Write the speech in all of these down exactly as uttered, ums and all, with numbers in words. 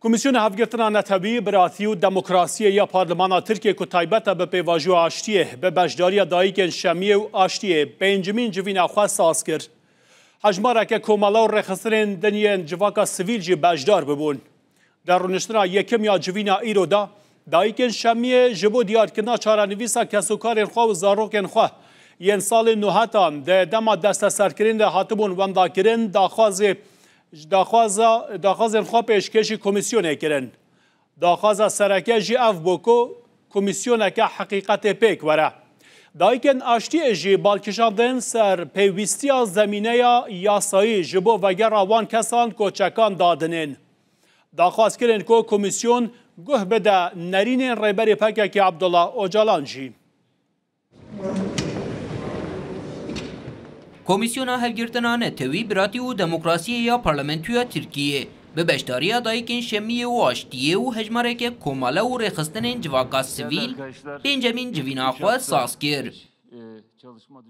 Komîsyona Hevgirtina Netewî, Biratî û Demokrasiyê ya Parlemana Tirkiyê ku taybet e bi pêvajoya aştiyê, bi beşdariya Dayikên Şemiyê û Aştiyê pêncimîn civîna xwe saz kir. Hejmareke komele û rêxistinên din yên civaka sivîl jî beşdar bibûn. Di rûniştina yekem ya civîna îro de, Dayikên Şemiyê ji bo diyarkirina çarenivîsa kesûkarên xwe û zarokên xwe yên salên nûhetan di dema desteserkirinê de hatibûn wendakirin, daxwazê Ji daxwaza, daxwazên xwe pêşkêşî komîsyonê kirin. Daxwaza sereke jî ev bû ku komîsyoneke heqîqetê pêk were. Dayikên Aştiyê jî bal kişandin ser pêwîstiya zemîneya yasayî ji bo vegera wan kesan ku çekan dadinên. Daxwaz kirin ku komîsyon guh bide nerînên rêberê P K K Abdullah Ocalan jî. Komîsyona Hevgirtina Netewî, Biratî û Demokrasiyê ya Parlamentoya Tirkiyê bi beşdariya Dayikên Şemiyê û Aştiyê û hejmareke komele û rêxistinên civaka sivîl pêncemîn civîna xwe saz kir.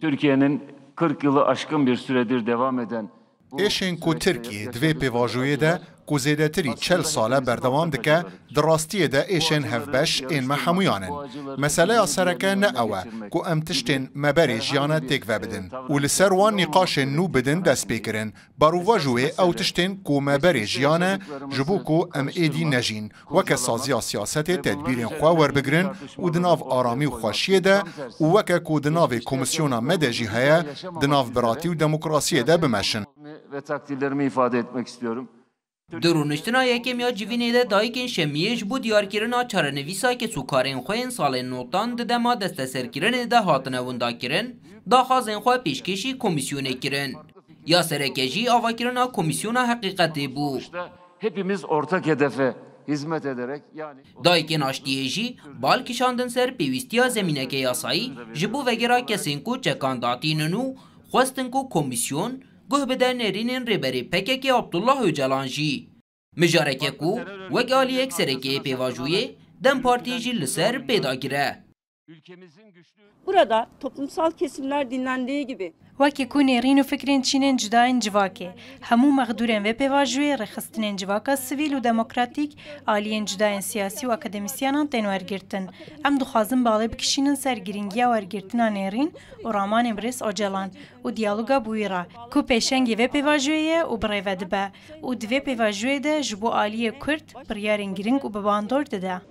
Türkiye'nin kırk yılı aşkın bir süredir devam eden Êşên ku Tirkiyê di vê pêvajoyê de ku zêdetirî çel sal e berdewam dike, di rastiyê de êşên hevbeş ên me hemûyan in. Meseleya sereke ne ew e ku em tiştên me berê jiyane têk vebidin û li ser wan nîqaşên nû bidin destpêkirin. Berovajû wê ew tiştên ku me berê jiyane ji bo ku em êdî nejîn, weke saziya siyasetê tedbîrên xwe werbigrin û di nav aramî û xweşiyê de û weke ku di navê komîsyona me de jî heye, di nav biratî û demokrasiyê de bimeşin. Ve takdirlerimi ifade etmek istiyorum. Di rûniştina yekem ya civînê de Dayikên Şemiyê ji bo diyarkirina çarenivîsa kesûkarên xwe yên salên notan di dema desteserkirinê de hatine windakirin, daxwazên xwe pêşkêşî komîsyonê kirin. Ya sereke jî avakirina komîsyona heqîqetê bû. Hepimiz ortak hedefe hizmet ederek yani Dayikên Aştiyê jî bal kişandin ser pêwîstiya zemîneke yasayî ji bo vegera kesên ku çekan datînin û xwestin ku komîsyon guh bide nerînên rêberê P K K Abdullah Ocalan jî. Mijareke ku wek aliyek serekê yê pêvajoyê DEM Partî jî li ser pê dagire. Burada toplumsal kesimler dinlendiği gibi Wekî ku nêrîn û fikrên çînên cuda yên civakê, hemû mexdûrên vê pêvajoyê, rêxistinên civaka sivîl û demokratîk, aliyên cuda yên siyasî û akademîsyenan tên wergirtin. Em dixwazin balê bikişînin ser girîngiya wergirtina nêrîn û ramanê birêz Ocalan û diyaloga bi wî re, ku pêşengê vê pêvajoyê ye û bi rê ve dibe û di vê pêvajoyê de ji bo aliyê Kurd biryarên girîng û bi bandor dide.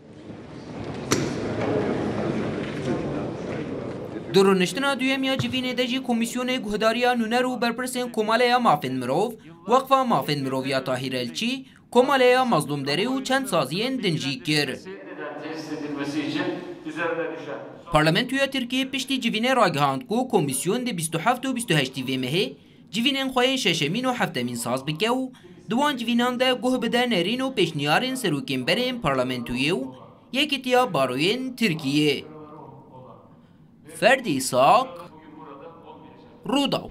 Di rûniştina duyem ya civînê de jî Komîsyonê Guhdariya Nûner û Berpirsên Komaleya Mafên Mirov, Weqfa Mafên Mirov ya Tahîr Elçî, Komaleya Mazlûm Derê û çend saziyên din jî kir. Parlamentoya Tirkiyê piştî civînê ragihand ku komîsyon di bîst û heft û bîst û heştî vê mehê civînên xwe yên şeşemîn û heftemîn saz bike û di wan civînan de guh bide nerîn û pêşniyarên serokên berê yên parlamentoyê û Yekîtiya Baroyên Tirkiyê. Ferdî Îsak, Rûdaw.